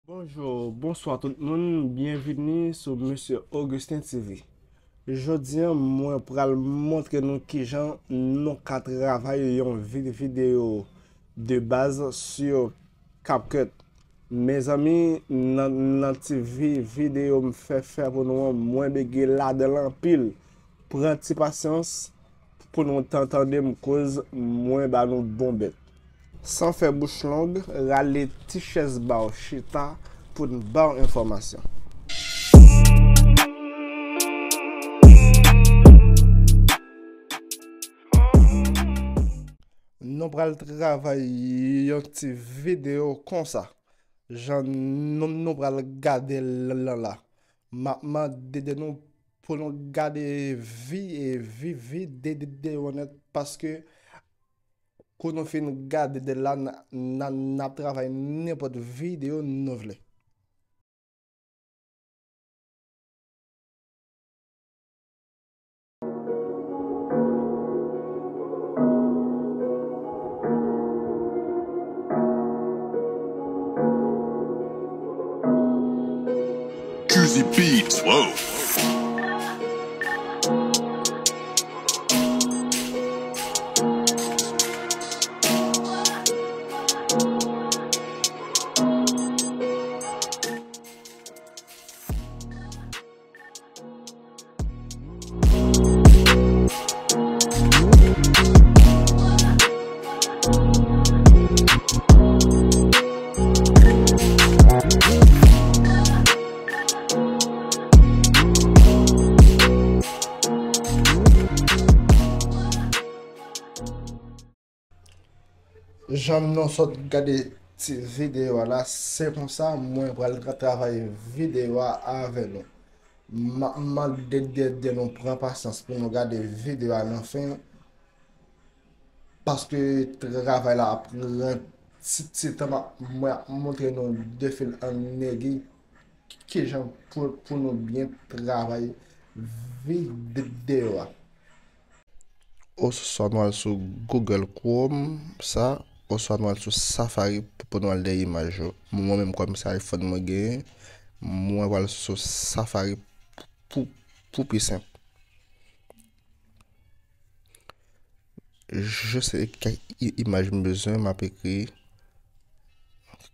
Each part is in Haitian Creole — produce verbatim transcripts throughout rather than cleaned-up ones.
Bonjou, bonswa tout moun, byenvini sou Mesye Augustin T V. Jodi a, mwen pral montre nou kijan nou ka travay yon vi-, videyo de baz sou CapCut. Mezanmi, nan, nan ti vi-, videyo m fè, fè pou nou an, mwen bege ladan l anpil. Pran ti pasyans pou nou tan-, tande m koz, mwen ba nou bon bèt. San fè bouch long, rale ti chèz ba w chita pou n ba w enfòmasyon. Nou pral travay yon ti videyo konsa. Jan nou, nou pral gade l lan la. M ap mande de nou pou nou gade vi-, e vi-, videyo nèt, paske kou nou fin gade de la, n a, n a, n ap travay nenpòt videyo nou vle. Juicy Beats, whoa. Jan nou sot gade ti videyo a la, se konsa mwen pral tra-, travay videyo a avè nou. M ap mande de, de nou pran pasyans pou nou gade videyo a nan fen, paske travay la ap pran ti, ti tan. M ap, mwen ap montre nou de fil an egui kijan pou, pou nou byen travay videyo a. Oswa nou al sou Google Chrome, sa, oswa nou al sou Safari pou, pou nou al de imaj yo. Mwen menm, kòm se iPhone mwen genyen, mwen pral sou Safari pou, pou, pou pi senp. Je sais kèk i-, imaj m bezwen, m ap ekri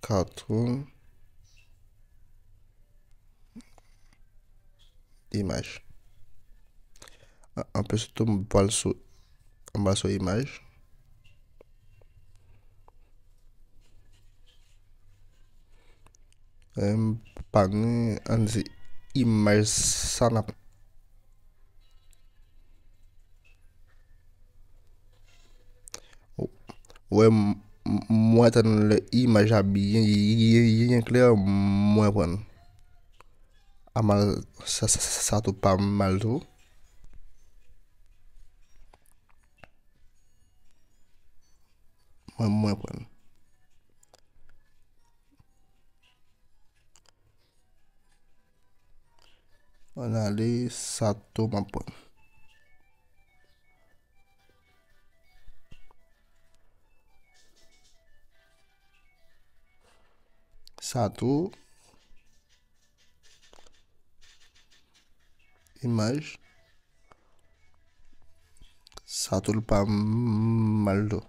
cartoon imaj. An, anplis tou, m pral sou, m pral sou imaj. Em, pa gen, ann di imaj sa n ap. Wè, m, m, mwen tann lè imaj la byen, byen, byen klè, mwen pran. Amal sa, sa, sa, sa tou pa mal tou. Mwen, mwen pran. Ann ale, sa tou m ap pran. Sa tou. Imaj. Sa tou l pa m-, mal tou.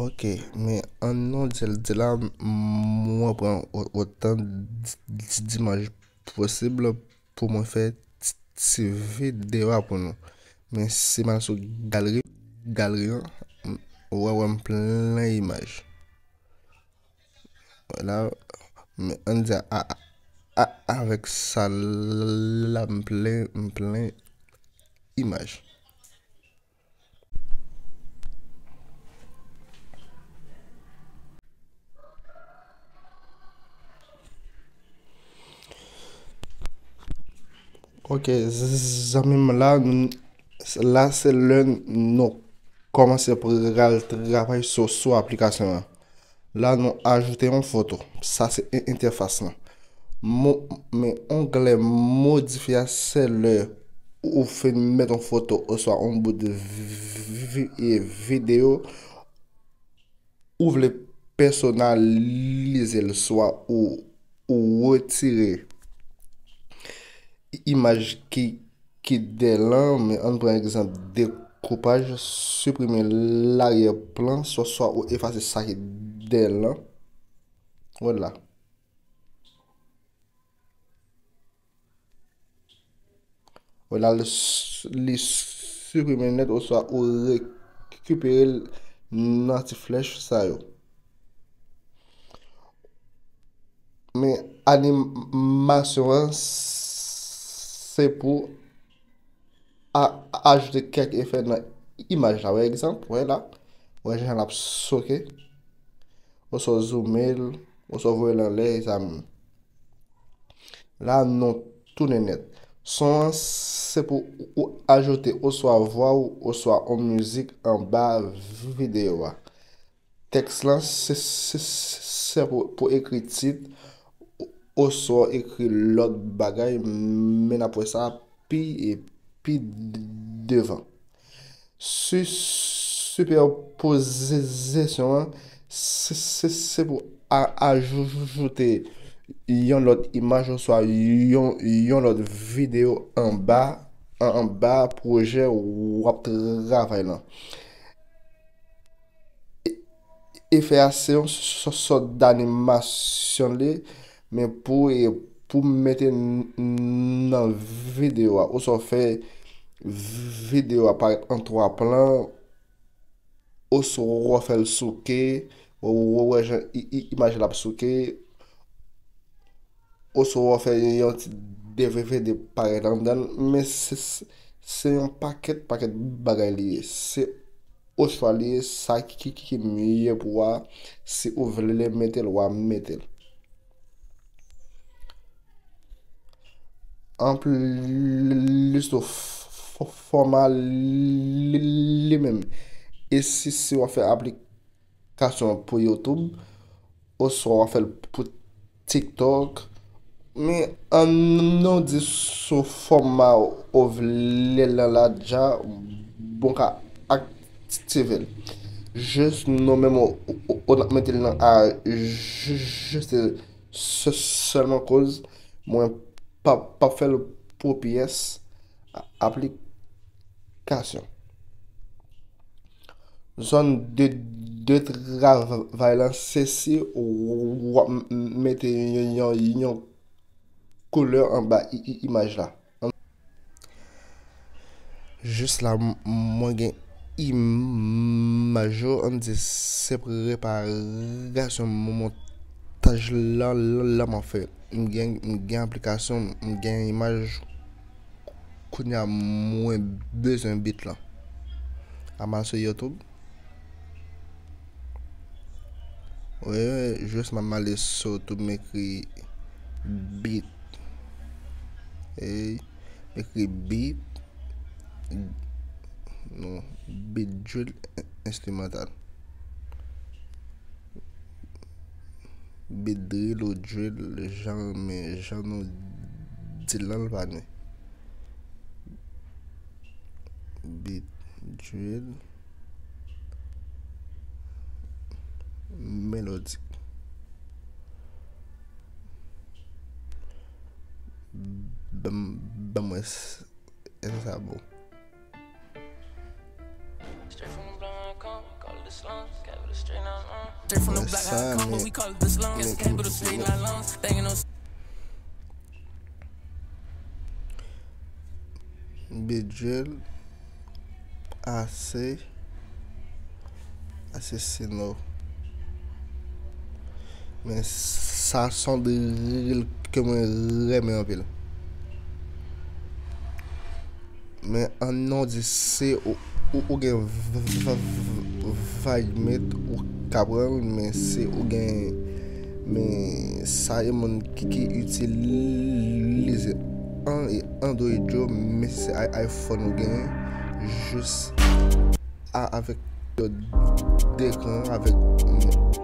Ok, men an nou di l di la, m-, mwen pran o-, otan di-, di-, dimaj posib pou mwen fè ti, ti videyo a pou nou. Men si m al sou galri, galri an, m-, ou wè, wè m plen imaj. Vwala, men ann di a, a, a, avèk sa la, m plen, m plen imaj. Ok, zanmi m, la, n- la se lè nou kòmanse pral travay sou, sou aplikasyon an. La, nou ajoute yon foto. Sa se en- entèfas lan. Mo- men onglè modifye a, se lè ou fin met yon foto oswa yon bout vi- vi- e videyo, ou vle pèsonalize l, swa ou, ou retire imaj ki, ki dèyè lan, men ann pran egzanp dekoupaj, siprime laryè plan, swa, swa ou efase sa ki dèyè lan. Vwala. Vwala, li s- li siprime nèt oswa ou rekipere l nan ti flèch sa yo. Men animasyon an, se pou a- ajoute kèk efè nan imaj la. Wè egzanp, wè la. Wè jan l ap soke. Oswa w zoume l, oswa w voye l anlè, e sa menm. La, nou tounen nèt. Son an, se pou ou ajoute oswa vwa w, oswa yon mizik anba videyo a. Tèks lan, se, se, se, se pou, pou ekri tit, oswa ekri lòt bagay, men n ap wè sa pi, pi devan. Su- Sipèpozisyon an, se, se, se pou a- ajoute yon lòt imaj oswa yon, yon lòt videyo anba, an- anba pwojè w ap travay lan. E- efè a se yon sò- sòt danimasyon li, men pou, e, pou mete n- nan videyo a, oswa fè videyo a parèt an twa plan, oswa w fè l souke, w- w- wè jan i- i- imaj la ap souke, oswa w fè yon ti D V D parèt anndan l, men se, se, se yon pakèt, pakèt bagay li ye. Se oswa li ye, sa ki, ki, ki mye pou a, si ou vle mete l, w a mete l. Anplis de f- f- fòma li, li menm, e si, si w ap fè aplikasyon pou YouTube, oswa w ap fè l pou TikTok, men ann nou di sou fòma ou vle l lan la deja, bon ka aktive l. Jis nou menm ou, ou, ou n ap mete l nan a, jis se- sèlman koz mwen p ap, p ap fè l pou pyès a- aplikasyon. Zòn de, de travay lan, se si w ap m- mete yon, yon, yon koulè anba i- i- imaj la. Jis la, m- mwen gen imaj yo, ann di se preparasyon mon- montaj lan, lan, lan m ap fè. M gen, m gen aplikasyon, m gen imaj. Kounye a, mwen bezwen beat lan. Al sou YouTube. Wi, jis m al sou YouTube, m ekri beat. E, m ekri beat. Non, beat drill enstrimantal. Beat drill ou drill, jan, men jan nou di l lan, l pa nou. Beat drill melodik. Ban m, ban m wè s- èske sa bon. Straight from the block, I come, we call it the slums. Capital straight, nah, uh. Straight from the block, I come, but we call it the slums. Capital straight, nah, lungs. Banging on Bidjil ase, ase sino. Men sa se yon drill ke mwen renmen anpil. Men an non di se ou, ou, ou gen v- v- v- vague mate ou ka pran l, men se ou gen, men sa e moun ki, ki itilize an e Android yo, men se i- iPhone ou gen, jis a- avèk dekran, avèk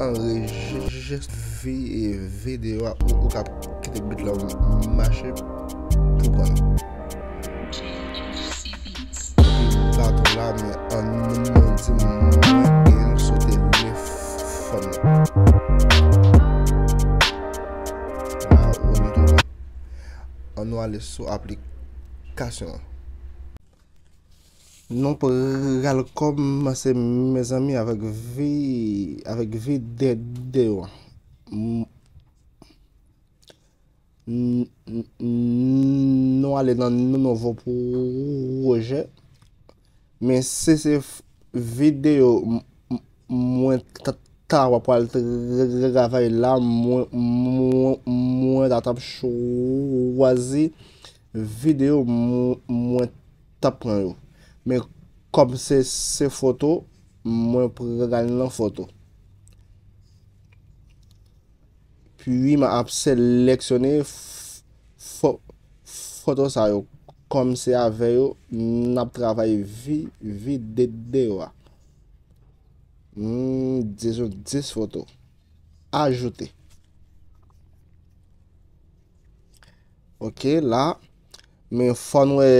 anrejis vi e videyo a, ou, ou ka kite bit la mache pou pran. Epi baton la, men an nou di mwen gen sou telefòn nan. La, ou nou tou. An nou ale sou aplikasyon an. Nou pral kòmanse, mezanmi, avèk vi, avèk videyo an. M- n- n- n- nou ale nan nou nouvo pwojè. Men si se f- videyo m- m- mwen t- ta pral travay la, mwen, mwen, mwen ta t ap chwazi videyo mwen, mwen t ap pran yo. Men kòm se, se foto, mwen pral nan foto. Pi m ap seleksyone f- fo- foto sa yo. Kòm se avè yo n ap travay vi- videyo a. Hmm, dizon dis foto. Ajoute. Ok, la. Men fò n wè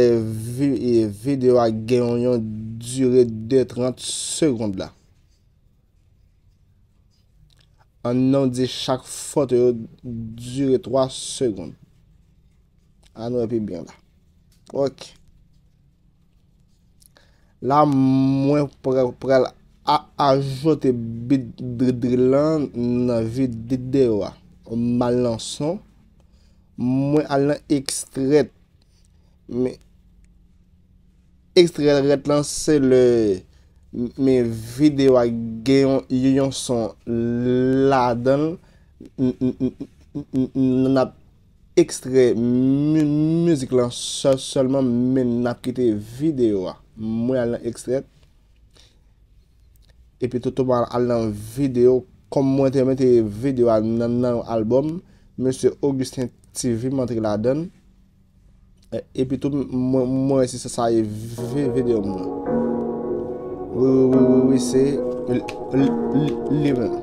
vi- e, videyo a gen yon dire de trant segond la. An nou di chak foto yo dire twa segond. An nou wè pi byen la. Ok. La, mwen pral, pral a- ajoute bit dri- drill lan nan videyo a. M al nan son. Mwen al nan ekstrè. Men ekstrè rèt lan se le, men videyo a gen yon, yon son ladan l. N- n- n- n- n- n ap ekstrè mi- mizik lan sè- sèlman, men n ap kite videyo a. Mwen al nan ekstrè. Epi tou tou mwen al nan videyo. Kòm mwen te mete videyo a nan, nan yon albòm, mesye Augustin T V m antre ladan l. E- epi tou mwen, mwen wè si se sa e vi- videyo m nan. Wi, wi, wi, wi, wi, se l- l- l- li menm.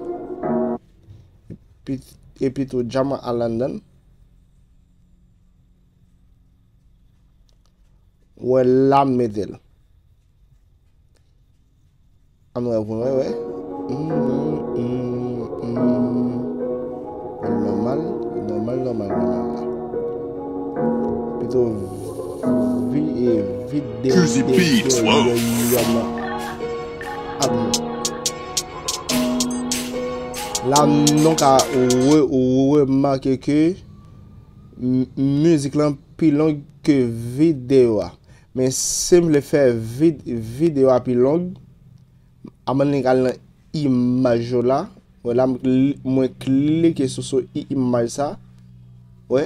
Epi, epi tou dja mwen al anndan l. Wè la m mete l. An wè pou wè, wè. Mm, mm, mm. Nòmal, nòmal, nòmal, nòmal la. Pito vi- e, videyo. Q Z P de- de- twelve. Yo, yo, yo, yo, a, bon. La, nou ka re- remake ke m- mizik lan pi long ke videyo a. Men si m vle fè vid- videyo a pi long, a m annik al nan imaj yo la. Wè la, m kli- mwen klike sou, sou i- imaj sa. Wè.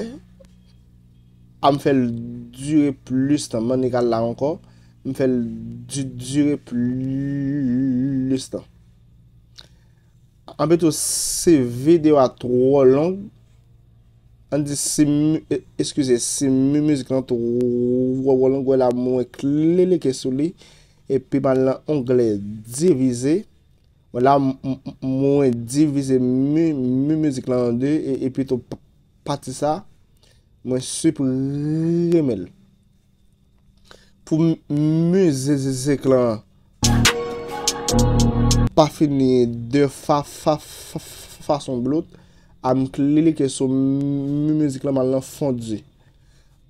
A m fè l dire plis tan. M annik al la ankò. M fè l di- dire plis tan. Anpito, si videyo a twò long, ann di si mi- e- eskize, si mi- mizik lan twò, twò long, wè la mwen klike sou li, epi m al nan onglè divize. Wè la m- m- mwen divize mi- mi- mizik lan an de, e- epi tou p- pati sa, mwen siprime l. Pou m- mizik lan pa fini de fa- fa- fa- fa- fason blout, a m klike sou mi- mizik lan, m al nan fondi.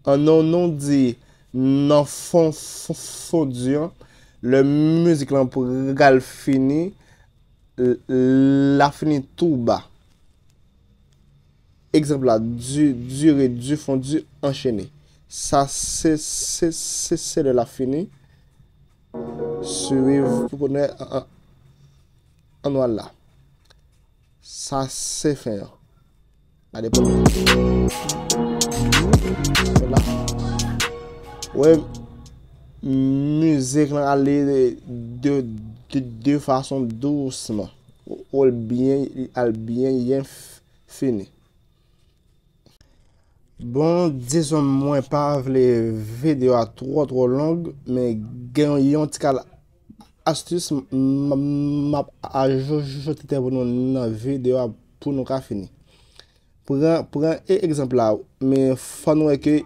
An non non di nan fon fon- fondi an, lè mizik lan pral fini, l- l ap fini tou ba. Egzanp la, du- dire du fondu anchene. Sa se, se, se, se lè l ap fini. Suiv pou konnen an- an- ann wè la. Sa se fen an. Gade pou la. Wè, mizik lan ale de, de, de fason dousman. Ou l byen, al byen, byen f-, fini. Bon, dizon mwen pa vle videyo a twò, twò long, men gen yon ti kal astis m, m, m ap ajoute pou nou nan videyo a pou nou ka fini. Pran, pran e, egzanp la, men fò n wè ke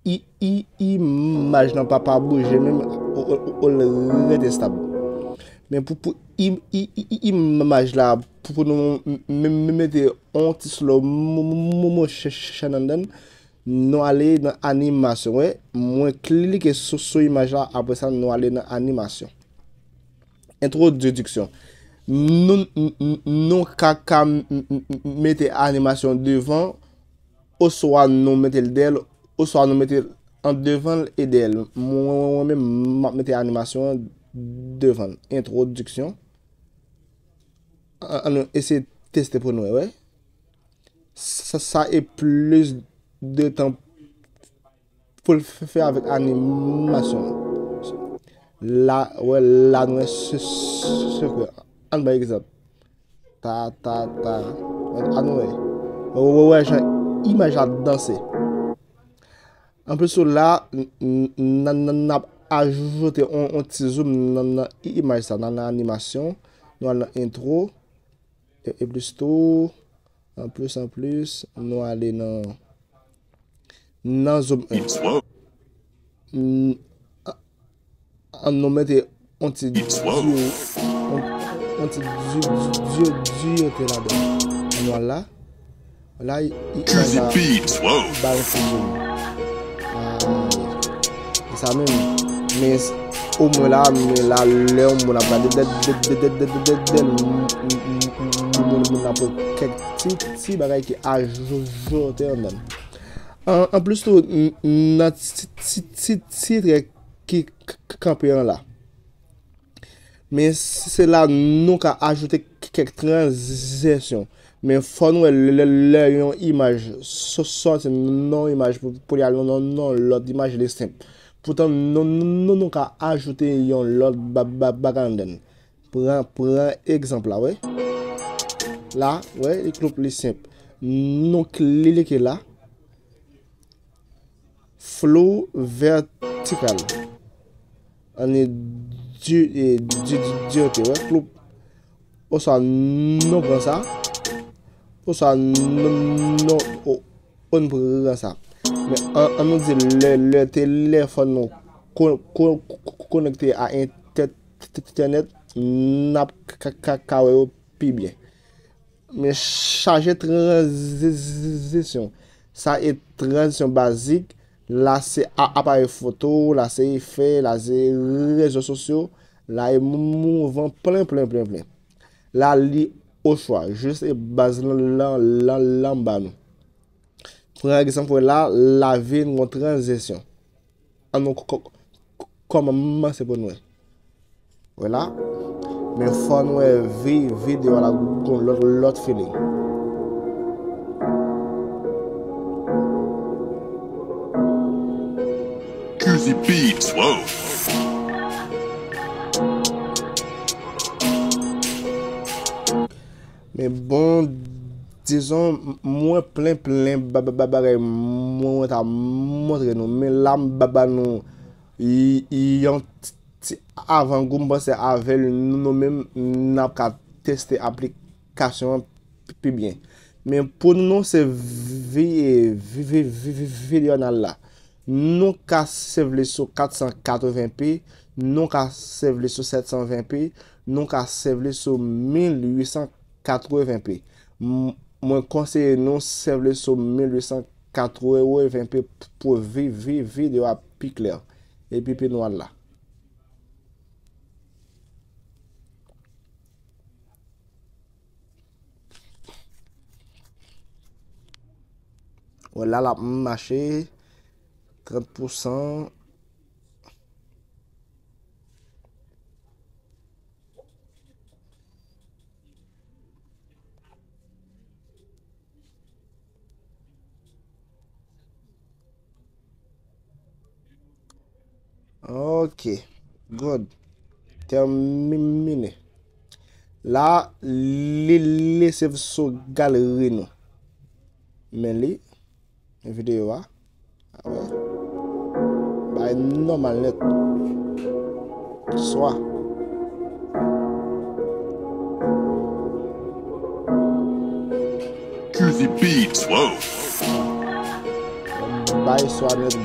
i, i, imaj lan pa, pa bouje menm, o, o, o, l rete stab. Men pou, pou im, i, i, i, imaj la, pou, pou nou m, m, m, mete yon ti slow mo, mo, mo, motion anndan, nou ale nan animasyon, wè. Mwen klike sou, sou imaj la, apre sa, nou ale nan animasyon. Entwodiksyon. Nou, n, n, nou ka, ka m, m, m, mete animasyon devan, oswa nou mete l dèyè l, oswa nou mete l an devan l e dèyè l. Mwen, mwen menm, m ap mete animasyon an devan l. Entwodiksyon. An, an nou eseye teste pou nou wè, wè. Sa, sa e plis de tan pou l fè, fè avèk animasyon an. La, wè, la nou wè se, se, sekrè. Ann bay egzanp. Ta, ta, ta. Ann, ann wè. Wè, wè, wè jan imaj la danse. Anplis ou la, n, n, n, n, n ap ajoute on, on ti zoom nan, nan i, imaj sa, nan, nan animasyon. Nou al nan entwo. E, e plis tou, anplis, anplis, nou ale nan, nan zoom in. N, a, an nou mete on ti di, on, on ti di, di, di, di, te ladan. Nou al la. La, i, i, ba, ba yon ti zoom. Ah, yeah. E sa menm. Men s-, omwen la, men la, lè yon moun ap gade, dè, dè, moun, moun ap wè kèk ti, ti bagay ki ajoute anndan. An, anplis tou, n, nan ti, ti, ti, ti trè ki k, k, kanpe an la. Men se la nou ka ajoute k, kèk tranzisyon. Men fò nou wè lè, lè, lè yon imaj sò, sòti nan yon imaj pou, pou li al nan, nan, nan lòt imaj, li senp. Poutan, nou, nou, nou ka ajoute yon lòt ba, ba, bagay anndan. Pran, pran egzanp la, wè. La, wè, li klop, li senp. Nou klike la. Flou vètikal. Ann di, e, di, di, dirèkte, wè, flou. Oswa nou pran sa. Oswa nou, nou, o, o, n pran sa. Men an, ann nou di lè, lè telefòn nou ko, ko, ko, konekte a entè, entènèt, n ap ka, ka, ka wè yo pi byen. Men chaje tranzisyon. Sa e tranzisyon bazik. La se a, aparèy foto, la se efè, la se rezo sosyo, la e mou, mouvman plen, plen, plen, plen. La li oswa, jis e baz lan, lan, lan, lan ba nou. Pran egzanp wè la, la vin yon tranzisyon. Ann nou ko, ko, kòmanse pou nou wè. Wè la. Men fò nou wè vi, videyo a la gon lòt, lòt feeling. Q Z Beats, wow. Men bon, dizon, m, mwen plen, plen ba, ba, ba, bagay mwen, mwen ta montre nou. Men la, m ba, ba nou y, y, yon ti, ti avangou, m panse avè l, nou, nou menm, n ap ka teste aplikasyon an pi, pi byen. Men pou nou, se vi, vi, vi, vi, vi, videyo n al la. Nou ka sèvi sou kat san katreven p, nou ka sèvi sou sèt san ven p, nou ka sèvi sou mil uit san katreven p. M, mwen konseye nou sèvi sou mil uit san katreven p pou vi, vi, videyo a pi klè. Epi pi nwa la. Wè la, l ap mache trant pousan. Ok, good. Tèmine. La, li, li save sou galeri nou. Men li, videyo a. Bagay nòmal nèt. Swa. Q Z Beats, wow. Bay swa nèt,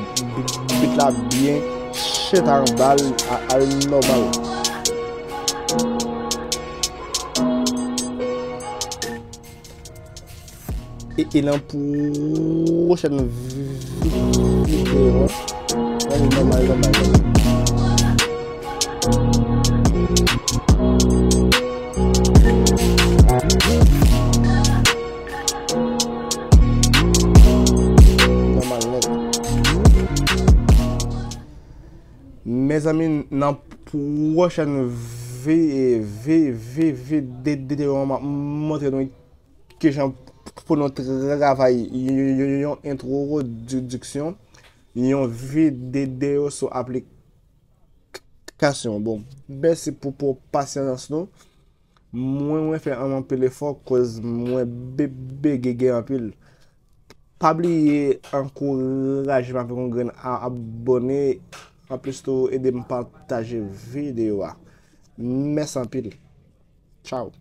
bit la byen chita anba l, a- al nòmal. E, e nan pwochèn vi- videyo, al nòmal, nòmal, nòmal. Nòmal nèt. Mezanmi, nan pwochèn vi- vi- vi- vi- de- de- de- m ap montre nou kijan pou nou travay yon, yon, yon entwodiksyon, yon videyo sou aplikasyon. Bon, mèsi pou, pou pasyans nou. Mwen, mwen fè an- anpil efò, koz mwen be- bege gen anpil. Pa bliye ankouraje m avèk yon grenn a- abòne. Anplis tou, ede m pataje videyo a. Mèsi anpil. Tchao.